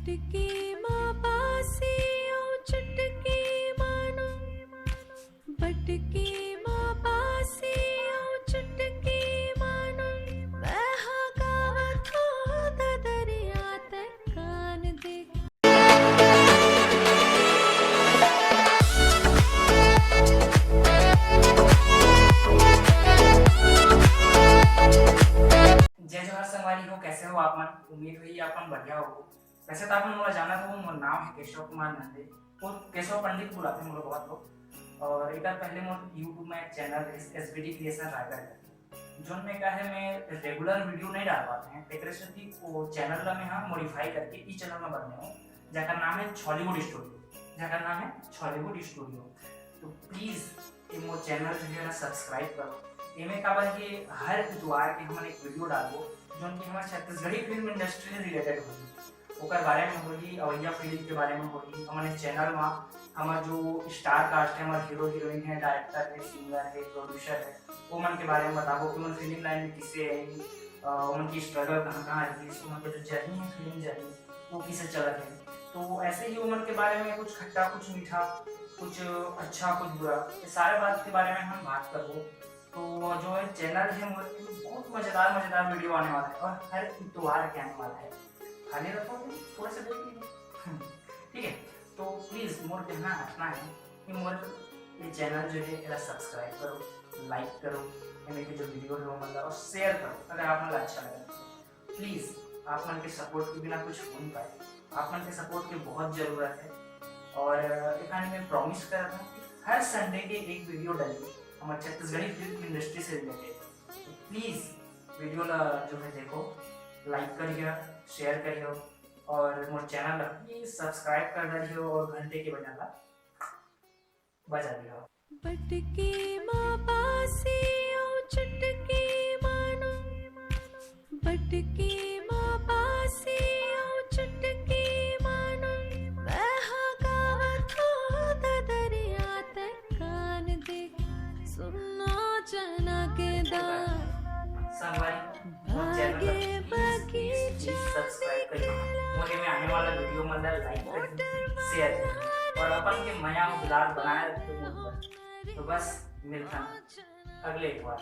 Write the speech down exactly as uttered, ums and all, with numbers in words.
चुटकी माँ पासी अउ चुटकी मानो, बटकी माँ पासी अउ चुटकी मानो, मैं हा गावत हूँ ददरिया तक कान दे। जय जोहार संगवारी हो, कैसे हो आप मन? उम्मीद होही आप मन बढ़िया हो। वैसे तो आप मन मोला जानत हो, मोर नाम है केशव कुमार नंदे, वो केशव पंडित बुलाते मोला बहुत लोग। और एक बार पहले मोर YouTube में एक चैनल है, एस बी डी क्रिएशन रायगढ़ करके, जोन में का है मैं रेगुलर वीडियो नहीं डाल पाते हैं, एकरे सेती वो चैनल ला मैं हाँ मॉडिफाई करके ई चैनल में बनने हूँ, जेकर नाम है छॉलीवुड स्टूडियो, जेकर नाम है छॉलीवुड स्टूडियो। तो प्लीज ये मोर चैनल जो है ना सब्सक्राइब करो। एमे काबर कि हर इतवार के हमन एक वीडियो डालबो, जोन कि हमर छत्तीसगढ़ी फिल्म इंडस्ट्री से रिलेटेड होही। ओकर बारे में होही, अवैया फिल्म के बारे में होही। हमन इस चैनल में हमर जो स्टार कास्ट है, हमर हीरो हीरोइन है, डायरेक्टर है, सिंगर है, प्रोड्यूसर है, वो मन के बारे में बताबो कि मन फिल्म लाइन में किसे है, अ, उनकी स्ट्रगल कहाँ कहाँ रही, उनका जो जर्नी है, फिल्म जर्नी, वो किसे चलत है। तो ऐसे ही उमन के बारे में कुछ खट्टा, कुछ मीठा, कुछ अच्छा, कुछ बुरा, ये सारे बात के बारे में हम बात करबो। तो जो है चैनल है, मोर बहुत मजेदार मजेदार वीडियो आने वाला है और हर इतवार के आने वाला है। खाली रखो, थोड़ा सा देख लीजिए। ठीक है, तो प्लीज मोर कहना इतना है कि मोर ये चैनल जो है, एला सब्सक्राइब करो, लाइक करो, एमे के जो वीडियो है वो मतलब, और शेयर करो अगर आप मन ला अच्छा लगे तो। प्लीज, आप मन के सपोर्ट के बिना कुछ हो नहीं पाए, आप मन के सपोर्ट के बहुत जरूरत है। और एखाने मैं प्रॉमिस करत हूँ कि हर संडे के एक वीडियो डाली हमर छत्तीसगढ़ी फिल्म इंडस्ट्री से रिलेटेड। तो प्लीज वीडियो ला जो है देखो, लाइक करिए, शेयर करिए और मोर चैनल ला प्लीज सब्सक्राइब कर डालिए और घंटे के बटन ला बजा दिए। बटकी माँ पासी अउ चुटकी मानो, बटकी माँ पासी अउ चुटकी मानो, मैं हा गावत हूँ ददरिया तक कान दे। सुनो चना के दाल, संगवारी, मोर चैनल ला भागे please, please, please बगीचा subscribe करिए। मोर में आने वाला वीडियो मन ला लाइक करिए, शेयर करिए और अपन के मया अउ दुलार बनाए रखिए मोर पर। तो बस मिलथन अगले इतवार।